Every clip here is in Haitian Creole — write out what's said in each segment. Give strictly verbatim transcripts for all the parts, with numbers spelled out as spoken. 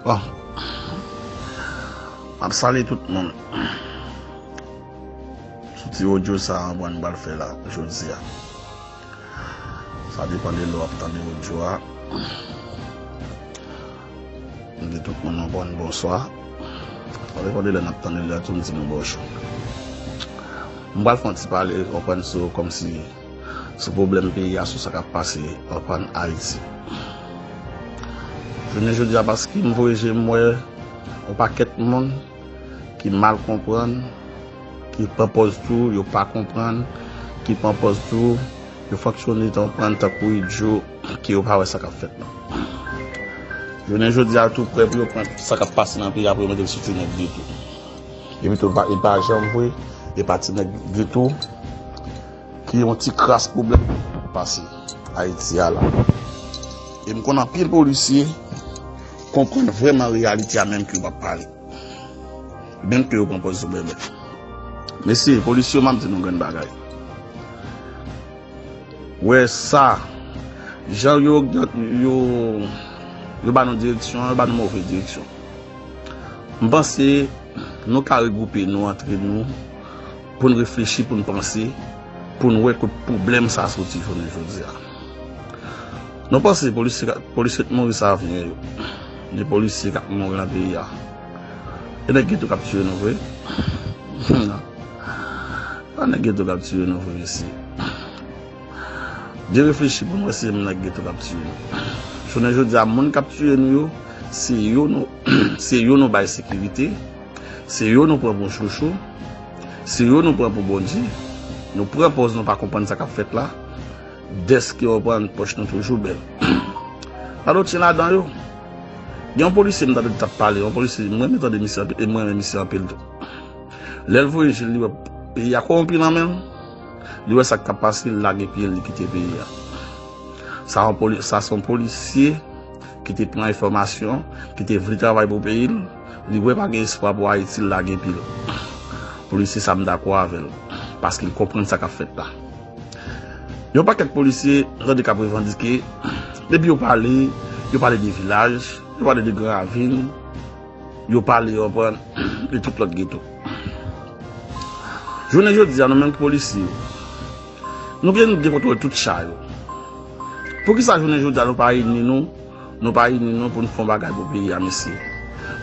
Bon, m ap salye tout moun sou ti odyo sa a, mwen pral fè la jodi a. Sa depann de lè w ap tande odyo a. M di tout moun yon bòn bonswa. Sa depann de lè n ap tande l la tou, m di nou bonjou. M pral fè yon ti pale, konprann sou, kòmsi sou pwoblèm peyi a, sou sa k ap pase ann Ayiti. Jounen jodi a, paske m voye je m wè yon pakèt moun ki mal konprann, ki pran pòz tou yo pa konprann, ki pran pòz tou yo fonksyone tan pran tankou idyo, ke yo pa wè sa k ap fèt la. Jounen jodi a, yo tou prè pou yo pran sa k ap pase nan peyi a, pou yo mete l sou ti nèg geto. Epi tou, li pa, li pa janm vre, e pa ti nèg geto ki yon ti kras pwoblèm pase Ayiti a la. E m konn anpil polisye konprann vrèman reyalite a, menm ke yo p ap pale. Menm ke yo pran pòz sou bèbè. Mesye, polisye yo, m ap di nou grenn bagay. Wè sa, jan yo, yo, yo ba nou direksyon, yo ba nou move direksyon. M panse nou ka regwoupe nou antre nou pou n reflechi, pou n panse, pou n wè kot pwoblèm sa soti jounen jodi a. Nou panse polisye, polisye k mouri sa vyen yo, ni polisye k ap mouri nan peyi a, e nèg geto k ap tiye nou vre? Non. Pa nèg geto k ap tiye nou vre, mesye. Byen reflechi pou n wè si se nèg geto k ap tiye nou. Jounen jodi a, moun k ap tiye nou yo, se yo nou, se yo nou bay sekirite, se yo nou pran pou chouchou, se yo nou pran pou Bondye. Nou pran pòz nou pa konprann sa k ap fèt la, dèske yo pran pòch nou toujou bèl. Pa dòt chen ladan yo. Gen yon polisye m tande t ap pale, yon polisye, m renmen tande misye anpil, e m renmen misye anpil tou. Lè l voye je l, li wè peyi a kowonpi nan men l, li wè sa k ap pase, li lage pye l, li kite peyi a. Sa yon poli-, sa se yon polisye ki te pran enfòmasyon, ki te vle travay pou peyi l, li wè pa gen espwa pou Ayiti, li lage pye l. Polisye sa m dakò avè l, paske l konprann sa k ap fèt la. Yon pakèt polisye, m tande k ap revandike, depi yo pale, yo pale de vilaj, yo pale de Gran Ravin, yo pale, yo pran, de tout lòt geto. Jounen jodi a, nou menm ki polisye yo, nou gen, nou gen kontwòl tout cha yo. Poukisa jounen jodi a nou pa ini nou, nou pa ini nou pou n fè yon bagay pou peyi a, mesye?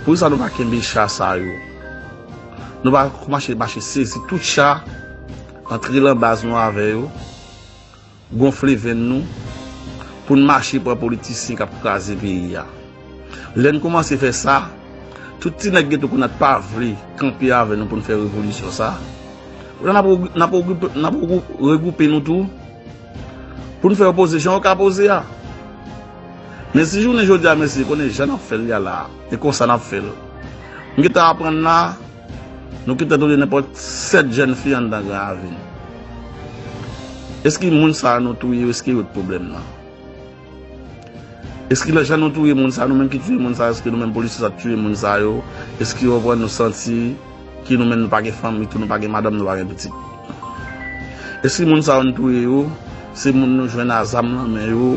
Poukisa nou pa kenbe cha sa yo? Nou pa mache, mache sezi tout cha, antre lan baz nou avè yo, gonfle venn nou, pou n mache pran politisyen k ap kraze peyi a. Lè n kòmanse fè sa, tout ti nèg geto kounye a t pa vle kanpe avè nou pou n fè revolisyon sa, kounye a n ap regou-, n ap regoupe, n ap regou-, regwoupe nou tou pou n fè yo poze jan yo ka poze a. Men si jounen jodi a, mesye, konnen jan n ap fè l ya la, e konsa n ap fè l. M gentan aprann la, nou gentan touye nenpòt sèt jèn fi anndan Gran Ravin. Èske moun sa a nou touye yo, èske yo t pwoblèm nan? Èske jan nou touye moun sa a, nou menm ki touye moun sa a, èske nou menm polisye sa t touye moun sa yo, èske yo pran nou santi ke nou menm nou pa gen fanmi tou, nou pa gen madanm, nou pa gen pitit? Èske moun sa yo n touye yo, se moun nou jwenn a zam nan men yo,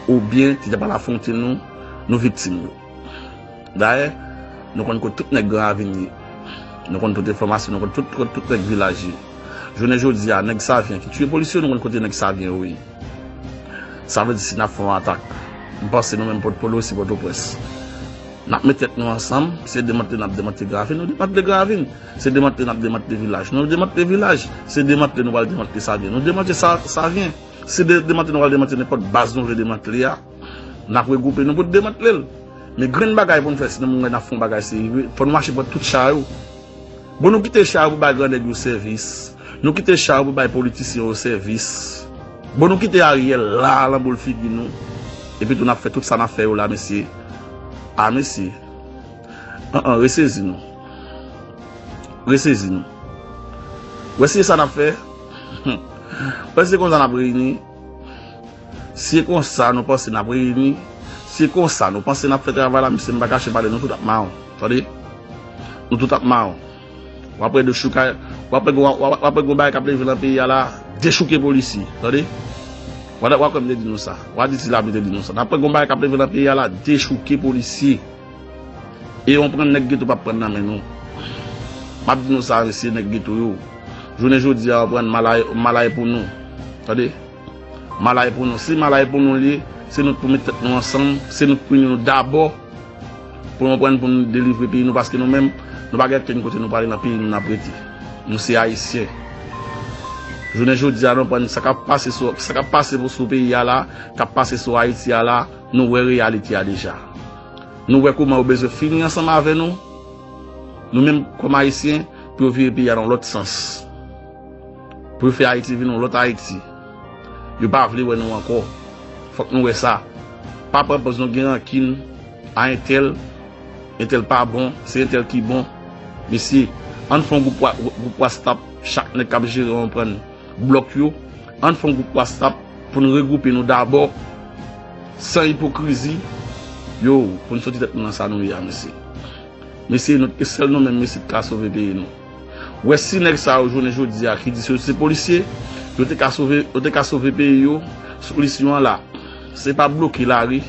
oubyen ki t ap al afwonte nou, nou viktim yo? Dayè, nou konn kot tout nèg Gran Ravin ye. Nou konn tout enfòmasyon, nou konn tout, tout, tout nèg vilaj ye. Jounen jodi a, nèg Savyen ki tiye polisye yo, nou konn kote nèg Savyen yo ye. Sa vle di si n ap fè yon atak, m panse nou menm Pòtpòl osi, Pòtoprens, n ap met tèt nou ansanm, se demantle n ap demantle Gran Ravin, nou demantle Gran Ravin. Se demantle n ap demantle vilaj, nou demantle vilaj. Se demantle nou pral demantle Savyen, nou demantle Sa-, Savyen. Se de-, demantle nou pral demantle nenpòt baz nou vle demantle a. N ap regwoupe nou pou n demantle l. Men grenn bagay pou n fè, si nou menm n ap fè yon bagay serye, fò nou mache pran tout cha yo. Bon, nou kite cha yo pou bay grandèg yo sèvis. Nou kite cha yo pou bay politisyen yo sèvis. Bon, nou kite Ariel la, lan boul figi nou. Epi tou n ap fè tout sa n ap fè yo la, mesye. A, mesye. An, an, resezi nou. Resezi nou. Wè si se sa n ap fè. Wè si se konsa n ap reyini. Si se konsa nou panse n ap reyini, si se konsa nou panse n ap fè travay la, mesye, m pa kache pale, nou tout ap mawon. Tande? Nou tout ap mawon. W ap wè dechoukay, w ap wè gon, w ap, w ap wè gon bagay k ap leve nan peyi a la, dechouke polisye. Tande? W a, w a kwè m te di nou sa. W a di ti la m te di nou sa. N ap wè gon bagay k ap leve nan peyi a la, dechouke polisye. E w konprann nèg geto p ap pran nan men nou. M ap di nou sa, mesye, nèg geto yo. Jounen jodi a, w konprann, malay, malay pou nou. Tande? Malay pou nou. Si malay pou nou li ye, se nou k pou met tèt nou ansanm, se nou k pou ini nou dabò, pou nou pran pou nou delivre peyi nou, paske nou menm, nou pa gen kenn kote nou prale nan peyi nou n ap rete. Nou se Ayisyen. Jounen jodi a, nou pran sa k ap pase sou, sa k ap pase pou sou peyi a la, k ap pase sou Ayiti a la, nou wè reyalite a deja. Nou wè kòman yo bezwen fini ansanm avè nou, nou menm kòm Ayisyen, pou yo vire peyi a nan yon lòt sans. Pou yo fè Ayiti vin yon lòt Ayiti. Yo pa vle wè nou ankò. Fòk nou wè sa. Pa pran pòz nou gen rankin a entèl, entèl pa bon, se entèl ki bon. Mesye, ann fè yon gwoup wa-, gwoup WhatsApp, chak nèg k ap jere, w konprann, blòk yo. Ann fè yon gwoup WhatsApp pou n regwoupe nou dabò, san ipokrizi, yo, pou n soti tèt nou nan sa nou ye a, mesye. Mesye, nou, e sèl nou menm, mesye, ki ka sove peyi nou. Ou wè, si nèg sa yo jounen jodi a ki di yo se polisye, yo te ka sove, yo te ka sove peyi yo, solisyon an la, se pa bloke lari,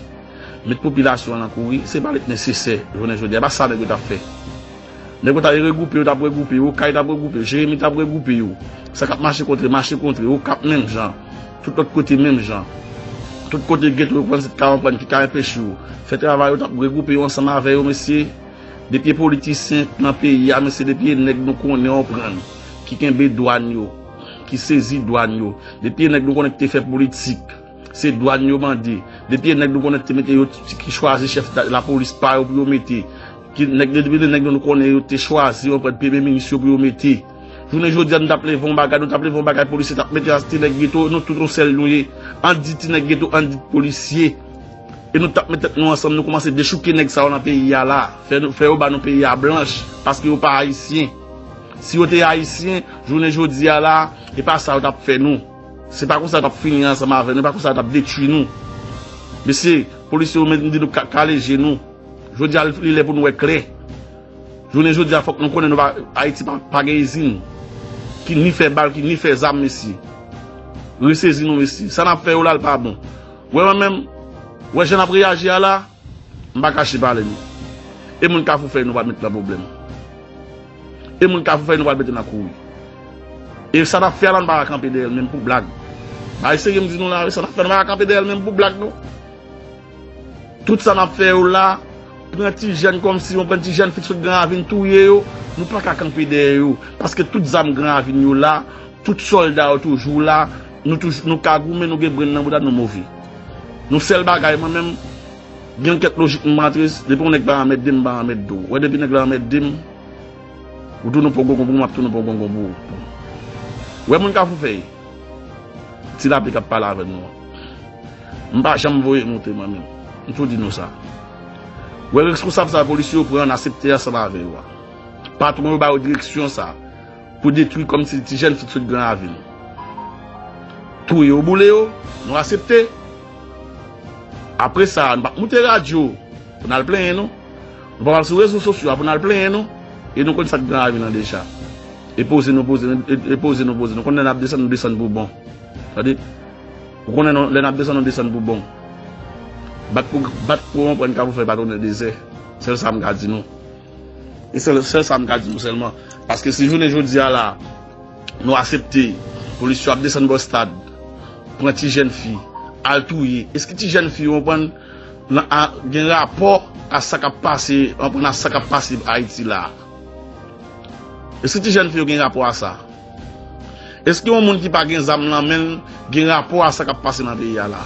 met popilasyon an nan kouri, se pa li k nesesè jounen jodi a, e pa sa nèg yo t ap fè. Nèg yo t al regwoupe yo, t ap regwoupe yo, Okay t ap regwoupe yo, Jeremi t ap regwoupe yo. Sa k ap mache kontre, mache kontre, Okap menm jan, tout lòt kote menm jan. Tout kote geto yo pran, se t ka konprann ki ka anpeche yo fè travay yo, t ap regwoupe yo ansanm avè yo, mesye. Depi e politisyen nan peyi a, mesye, depi e nèg nou konnen, w konprann, ki kenbe dwàn yo, ki sezi dwàn yo, depi e nèg nou konnen ki te fè politik, se dwàn yo mande. Depi e nèg nou konnen ki te mete yo, ki chwazi chèf da-, lapolis pa yo pou yo mete, ki nèg, depi e nèg nou konnen yo te chwazi, w konprann, premye minis yo pou yo mete. Jounen jodi a, nou t ap leve yon bagay, nou t ap leve yon bagay, polisye t ap mete a ti nèg geto, nou tout yon sèl nou ye. Ann di ti nèg geto, ann di polisye. E nou t ap met tèt nou ansanm, nou kòmanse dechouke nèg sa yo nan peyi a la. Fè nou, fè yo ba nou peyi a blanch, paske yo pa ayisyen. Si yo te ayisyen, jounen jodi a la, e pa sa yo t ap fè nou. Se pa konsa yo t ap fini ansanm avè nou, e pa konsa yo t ap detwi nou. Mesye, polisye yo menm di nou ka-, kale je nou. Jodi a, li lè pou nou wè klè. Jounen jodi a, fòk nou konnen nou pa, Ayiti pa, pa gen izin ki ni fè bal, ki ni fè zam, mesye. Resezi nou, mesye. Sa n ap fè yo la, l pa bon. Wè mwen menm, wè jan n ap reyaji a la, m pa kache pale nou. E moun Kafou Fèy nou pral met nan pwoblèm. E moun Kafou Fèy nou pral mete nan kouri. E sa n ap fè a la, nou pa ka kanpe dèyè l menm pou blag. Bagay serye m di nou la, wi, sa n ap fè, nou pa ka kanpe dèyè l menm pou blag, non. Tout sa n ap fè yo la, pran ti jèn kòmsi, w konprann, ti jèn fi k sot Gran Ravin touye yo, nou pa ka kanpe dèyè yo. Paske tout zam Gran Ravin yo la, tout sòlda yo toujou la, nou toujou, nou ka goumen, nou gen brenn nan bouda, nou move. Nou sèl bagay, mwen menm, gen kèk lojik m antre, depi yon nèg pa anmède m, m pa anmède w. Wè, depi nèg la anmède m, ou tounen yon pon gongon pou mwen, m ap tounen yon pon gongon pou ou. Wè moun Kafou Fèy, ti lapli k ap pale avè nou an. M pa janm voye monte mwen menm. M tou di nou sa. Wè responsab sa polisye yo pran, n asepte ansanm avè yo a. Patwon yo ba yo direksyon sa pou detwi kòmsi ti jèn fi k sot Gran Ravin. Touye yo, boule yo, nou asepte. Apre sa, nou p ap moute radyo pou n al plenyen nou. Nou p ap al sou rezo sosyo a pou n al plenyen nou. E nou konn sa k Gran Ravin nan deja. E poze nou poze, e, e poze nou poze. Nou konn lè n ap desann, nou desann pou bon. Tande? Ou konnen nou, lè n ap desann, nou desann pou bon. Bat pou, bat pou w konprann Kafou Fèy pa tounen dezè. Sèl sa m ka di nou. E sèl, sèl sa m ka di nou sèlman. Paske si jounen jodi a la, nou asepte polis yo ap desann bò stad, pran ti jèn fi, al touye. Èske ti jèn fi yo, konprann, nan, a, gen rapò a sa k ap pase, konprann, a sa k ap pase Ayiti la? Èske ti jèn fi yo gen rapò a sa? Èske yon moun ki pa gen zam nan men l gen rapò a sa k ap pase nan peyi a la?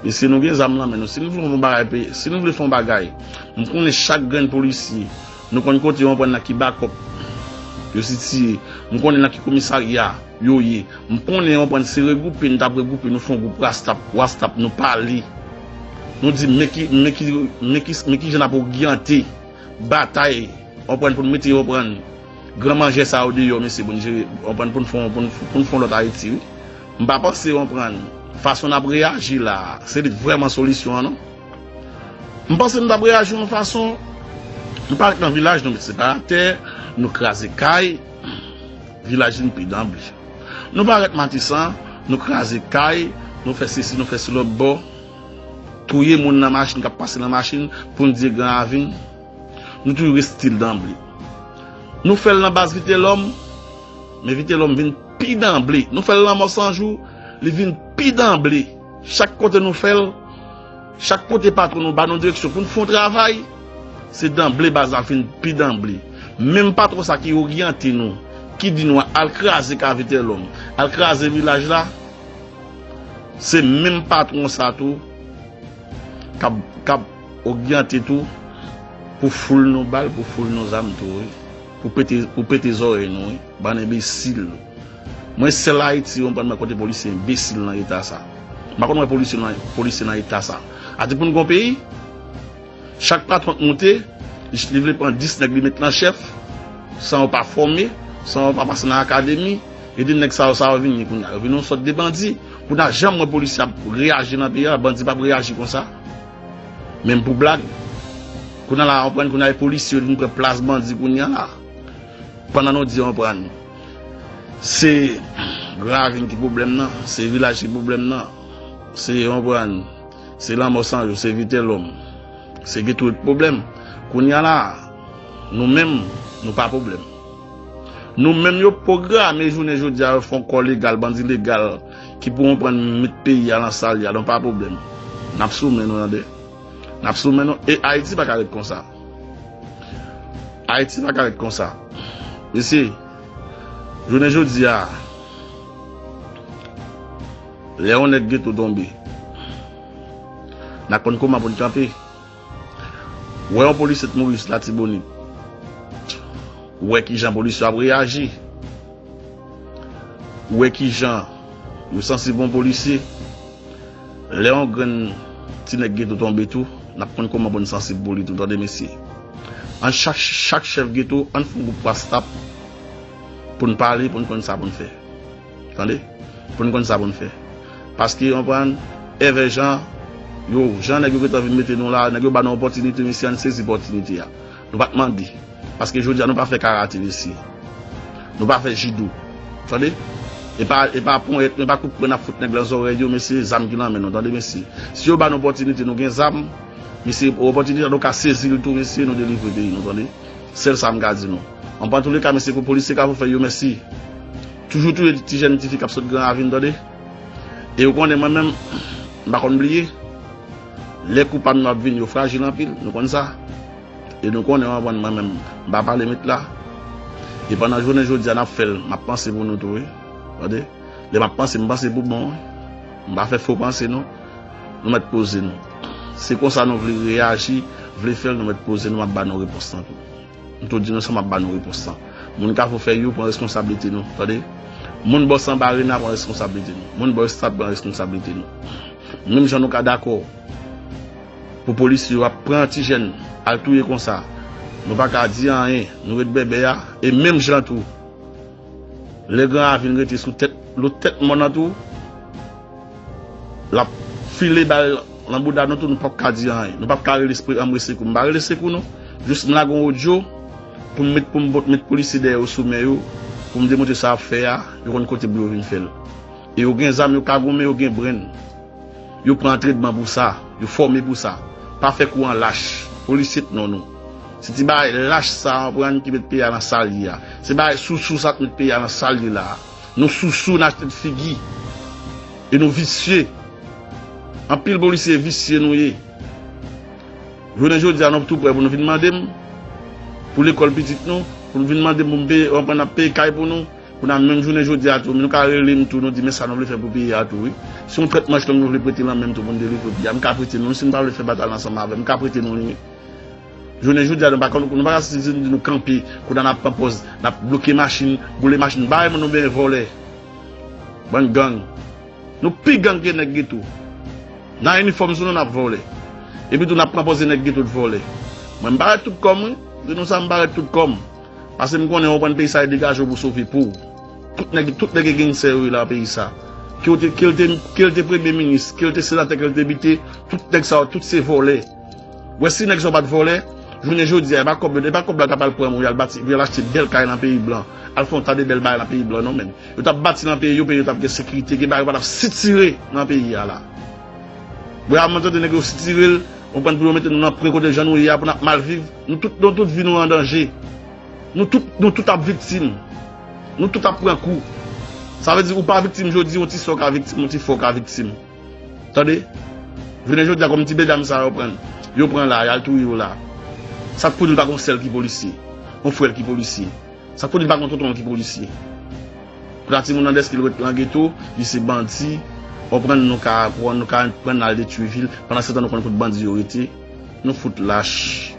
Mesye, nou gen zam nan men nou. Si nou vle fè yon bagay, pe-, si nou vle fè yon bagay, m konnen chak grenn polisye, nou konn kote yo pran nan ki bakòp yo sitiye, m konnen nan ki komisarya yo ye. M konnen yo pran se regwoupe, nou t ap regwoupe, nou fè yon gwoup WhatsApp, WhatsApp, nou pale. Nou di men ki, men ki, men ki, men ki jan n ap oryante batay, konprann, pou n mete, konprann, gran manjè sa yo deyò, mesye, pou n jere, konprann, pou n fè, pou n, pou n fè yon lòt Ayiti, wi. M pa panse, konprann, fason n ap reyaji la, se li k vrèman solisyon an, non. M panse nou t ap reyaji yon fason, nou pa ret nan vilaj, nou met separatè, nou kraze kay, vilaj vin pi danble. Nou pa ret Matisan, nou kraze kay, nou fè sesi, nou fè sou lòt bò. touye moun nan machin, k ap pase nan machin, pou n di Gran Ravin. Nou toujou rete stil danble. Nou fè l nan baz Vitelòm, men Vitelòm vin pi danble. Nou fè l Lanmò San Jou, li vin pi danble. Chak kote nou fè l, chak kote patwon nou ba nou direksyon pou n fè yon travay, se danble baz la vin pi danble. Menm patwon sa ki oryante nou, ki di nou al kraze kay Vitelòm, al kraze vilaj la, se menm patwon sa tou k ap, k ap oryante tou pou foul nou bal, pou foul nou zam tou, wi. Pou pete, pou pete zòrèy nou, wi. Bann enbesil. Mwen sèl Ayiti, ou konprann mwen kote polisye enbesil nan eta sa. M pa konn wè polisye nan, polisye nan eta sa. A di pou n gon peyi, chak patwon k moute, li, li vle pran dis nèg li met nan chèf, san yo pa fòme, san yo pa pase nan akademi, e de nèg sa yo, sa yo vini kounye a. Yo vin yon sòt de bandi. Kounye a, janm wè polisye ap reyaji nan peyi a, bandi p ap reyaji konsa. Menm pou blag. Kounye a la, ou konprann, kounye a, e polisye yo vin pran plas bandi kounye a la. Pandan nou di, ou konprann, se Gran Ravin ki pwoblèm nan, se vilaj ki pwoblèm nan, se, ou konprann, se Lanmò San Jou, se Vitelòm, se Geto ki pwoblèm. Kounye a la, nou menm, nou pa pwoblèm. Nou menm yo pwograme jounen jodi a, yo fè yon kò legal, bandi legal, ki pou konprann met peyi a nan sa l ye a, nou pa pwoblèm. N ap sou men nou, tande. N ap sou men nou, e Ayiti pa ka ret konsa. Ayiti pa ka ret konsa. Mesye, jounen jodi a, lè yon nèg Geto tonbe, n ap konn kòman pou n kanpe. Wè yon polisye t mouri sou Latibonit. Wè kijan polisye ap reyaji. Wè kijan yo sansib yon polisye. Lè yon grenn ti nèg Geto tonbe tou, n ap konn kòman pou n sansib pou li tou, tande mesye. Ann chak, chak chèf Geto, ann fè yon gwoup WhatsApp pou n pale, pou n konn sa pou n fè. Tande? Pou n konn sa pou n fè. Paske, ou konprann, èvè jan, yo, jan nèg yo gentan vin mete nou la, nèg yo ba nou opòtinite, mesye, ann sezi opòtinite a. Nou pa t mande. Paske jodi a, nou pa fè karate, mesye. Nou pa fè jido. Tande? E pa, e pa ponyèt, e pa kout pwen n ap fout nèg lan zòrèy yo, mesye, zam ki lan men nou, tande, mesye. Si yo ba nou opòtinite, nou gen zam, mesye, opòtinite a, nou ka sezi l tou, mesye, nou delivre peyi nou, tande? Sèl sa m ka di nou. An, antouleka, mesye, pou polisye ka pou fè yo mèsi. Toujou touye ti jèn ti fi k ap sot Gran Ravin, tande. E ou konnen mwen menm, m pa konn bliye. Lè kou pa m yo ap vini, yo frajil anpil, nou konn sa. E nou konnen, ou konprann, mwen menm, m pa pale met la. E pandan jounen jodi a, n ap fè l, m ap panse pou nou tou, wi. Tande. Lè m ap panse, m panse pou bon, wi. M pa fè fo panse, non. Nou mèt poze nou. Se konsa nou vle reyaji, vle fè l, nou mèt poze nou, m ap ba nou repons lan tou. M tou di nou sa, m ap ba nou repons lan. Moun Kafou Fèy yo, pran reskonsablite nou, tande. Moun bò Sanba Arena, pran reskonsablite nou. Moun bò Estad, pran reskonsablite nou. Menm jan nou ka dakò pou polisye yo ap pran ti jèn al touye konsa, nou pa ka di anyen, nou ret bèbè a, e menm jan tou, lè Gran Ravin rete sou tèt, lo tèt mòn nan tou, l ap file bal nan bouda nou tou, nou p ap ka di anyen. Nou p ap ka rele spre anmwe sekou. M pa rele sekou, non. Jis m lage yon odyo pou m met, pou m bot, met polisye dèyè yo sou men yo, pou m demontre sa y ap fè a, yo konn kote pou yo vin fè l. E yo gen zam, yo ka goumen, yo gen brenn. Yo pran antrènman pou sa, yo fòme pou sa. Pa fè kou an lach. Polisye t non nou. Se ti bagay lach sa, ou konprann, ki met peyi a nan sa l ye a. Se bagay sousou sa k met peyi a nan sa l ye la a. Nou sousou, n achte t figi. E nou visye. Anpil polisye visye nou ye. Jounen jodi a, nou tou prè pou nou vin mande m pou lekòl pitit nou, pou nou vin mande m pou m peye, ou konprann, n ap peye kay pou nou. Kounye a, menm jounen jodi a tou, nou ka rele m tou, nou di, men sa nou vle fè pou peyi a tou, wi. Se yon trèt manch long nou vle prete lan men m tou pou n delivre peyi a. M ka prete nou, si n pa vle fè batay ansanm avè m, m ka prete nou li, wi. Jounen jodi a, nou pa konn, nou pa ka sezi nou di nou kanpe, kounye a n ap pran pòz, n ap bloke machin, boule machin, bay moun nou benyen vòlè. Bann gang. Nou pi gang ke nèg geto. Nan inifòm sou nou, n ap vòlè. Epi tou, n ap pran pòz nèg geto t vòlè. Mwen, m parèt tout kò m, wi. Di nou sa, m parèt tout kò m. Paske m konnen w pran peyi sa e degaje w pou sove po w. Tout nèg, tout nèg e gangstè yo ye la peyi sa. Ke w te, ke l te, ke l te premye minis, ke l te senatè, ke l te depite, tout nèg sa yo, tout se vòlè. Wè si nèg sa yo pa t vòlè, jounen jodi a, e pa kòb yo, e pa kòb la t ap al pran moun, y al bati, y al achte bèl kay nan peyi blan, al fè yon ta de bèl bagay nan peyi blan, non, menm. Yo t ap bati nan peyi yo, peyi yo t ap gen sekirite, gen bagay yo pa t ap sitire nan peyi a la. Bra m tande nèg yo sitire l, konprann, pou yo mete nou nan pwen kote jan nou ye a, pou n ap mal viv. Nou tout, nou tout vi nou an danje. Nou tout, nou tout ap viktim. Nou tout ap pran kou. Sa vle di, ou pa viktim jodi, yon ti sè w ka viktim, yon ti frè w ka viktim. Tande? Jounen jodi a, kòm ti medam sa yo pran, yo pran la, y al touye yo la. Sa k pou di l pa gon sè l ki polisye, yon frè l ki polisye? Sa k pou di l pa gon tonton l ki polisye? Pou ta timoun nan dèske l ret nan geto, li se bandi, w konprann, nou ka pran, nou ka pran l al detwi vil, pandan se tan nou konn kote bandi yo rete, nou fout lach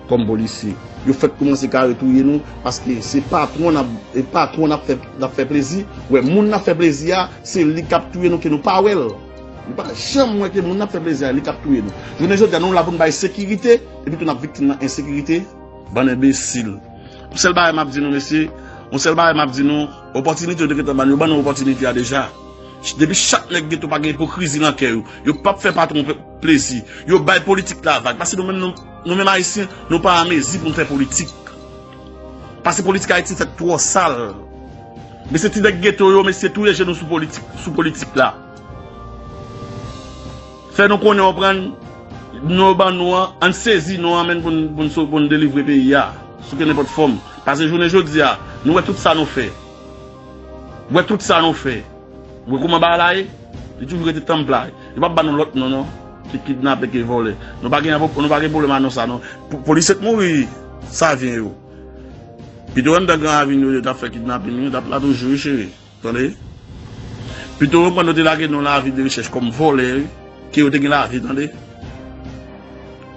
kòm polisye. Yo fèk koumanse kare touye nou, paske se patwon n ap, e patwon n ap fè, n ap fè plezi, wè moun n ap fè plezi a, se li k ap touye nou ke nou pa wè l. Nou pa janm wè ke moun n ap fè plezi a, li k ap touye nou. Jounen jodi a, nou la pou n bay sekirite, epi tou n ap viktim nan ensekirite, bann enbesil. Yon sèl bagay m ap di nou, mesye, yon sèl bagay m ap di nou, opòtinite yo te gentan ban nou, yo ban nou opòtinite a deja. Depi chak nèg geto pa gen ipokrizi nan kè yo, yo p ap fè patwon pe-, plezi, yo bay politik la vag. Paske nou menm, nou, nou menm Ayisyen, nou pa anmezi pou n fè politik. Paske politik Ayiti fèt twò sal. Men se ti nèg geto yo, mesye, touye je nou sou politik, sou politik la. Fè nou konnen, w konprann, non yo ban nou an, ann sezi non an menm pou n, pou n so-, pou n delivre peyi a, sou kenenpòt fòm. Paske jounen jodi a, nou wè tout sa nou fè. Wè tout sa nou fè. Wè kouman bagay la ye? Li toujou rete tanpla. Yo p ap ban nou lòt non, non. Ki kidnapè, ki vòlè. Nou pa gen, nou pa gen pwoblèm a non sa, non. Po-, polisye t mouri, Savyen yo. Pito anndan Gran Ravin yo, yo t ap fè kidnapin, yo t ap la toujou, wi, cheri. Tande? Pito yo pran nou te lage nou nan lavi de rechèch kòm vòlè, wi, ke yo te gen lavi, tande?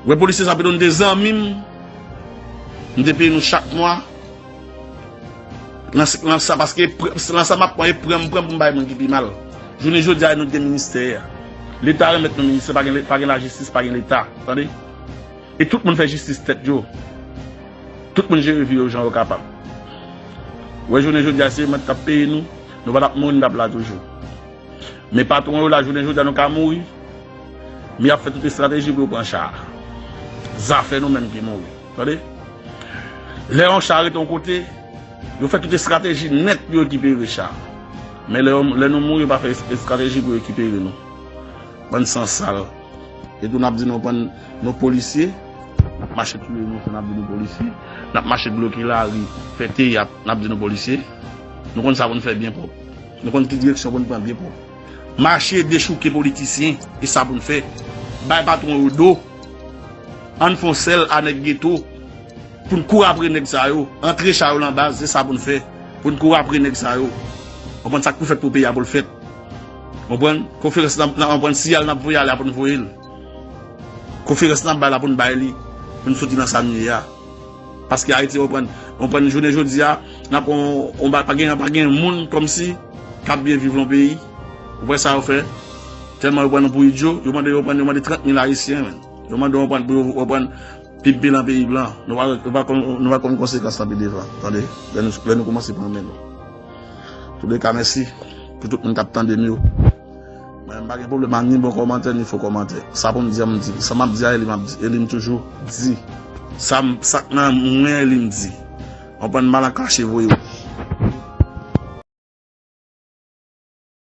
Wè polisye sa pito nou te zanmi m, m te peye nou chak mwa. Nan, nan sa, paske pr-, nan sa m ap pran, e pran m pran pou m bay moun ki pi mal. Jounen jodi a, nou te gen ministè a. Leta remèt nou ministè, pa gen, pa gen lajistis, pa gen leta. Tande? E tout moun fè jistis tèt yo. Tout moun jere vi yo jan yo kapab. Wè, jounen jodi a, se mwen k ap peye nou. Nou pa t ap mouri, n t ap la toujou. Men patwon yo la, jounen jodi a, nou ka mouri. Men y ap fè tout estrateji pou yo pran cha a. Zafè nou menm ki mouri. Tande? Lè yon cha rete yon kote, yo fè tout estrateji nèt pou yo rekipere cha a. Men lè yo, lè nou mouri, yo pa fè es-, estrateji pou yo rekipere nou. Bann san sal. E tou n ap di nou pran nou polisye, n ap mache touye nou, n ap di nou polisye, n ap mache bloke lari, fè teyat, n ap di nou polisye. Nou konn sa pou n fè byen pwòp. Nou konn ki direksyon pou n pran byen pwòp. Mache dechouke politisyen, e sa pou n fè. Bay patwon yo do. Ann fè yon sèl a nèg geto. Pou n kouri apre nèg sa yo, antre cha yo nan baz, se sa pou n fè. Pou n kouri apre nèg sa yo. Konprann sa k pou fèt pou peyi a pou l fèt. Konprann? Konferans nan, nan, konprann siyal n ap voye ale a pou n voye l. Konferans n ap bay la pou n bay li. Pou n soti nan sa n ye a. Paske Ayiti, konprann, konprann jounen jodi a, n ap on, on ba-, pa gen, pa gen moun kòmsi k ap byen viv yon peyi. Ou wè sa yo fè? Tèlman yo pran nou pou idyo, yo mande, yo pran, yo mande trant mil Ayisyen, men. Yo mande yo pran, pou yo, yo pran Pip blan, peyi blan. Nou pa, nou pa konn, nou pa konn konsekans lan pi devan. Tande? Lè nou, lè nou kòmanse pran men nou. Touleka, mèsi pou tout moun k ap tande m yo. Mwen, m pa gen pwoblèm ak ni bon kòmantè, ni fo kòmantè. Sa pou m di a, m di. Sa m ap di a, e li m ap di. E li m toujou di. Sa m, sa k nan mwen, e li m di. Konprann, m pa nan kache voye w.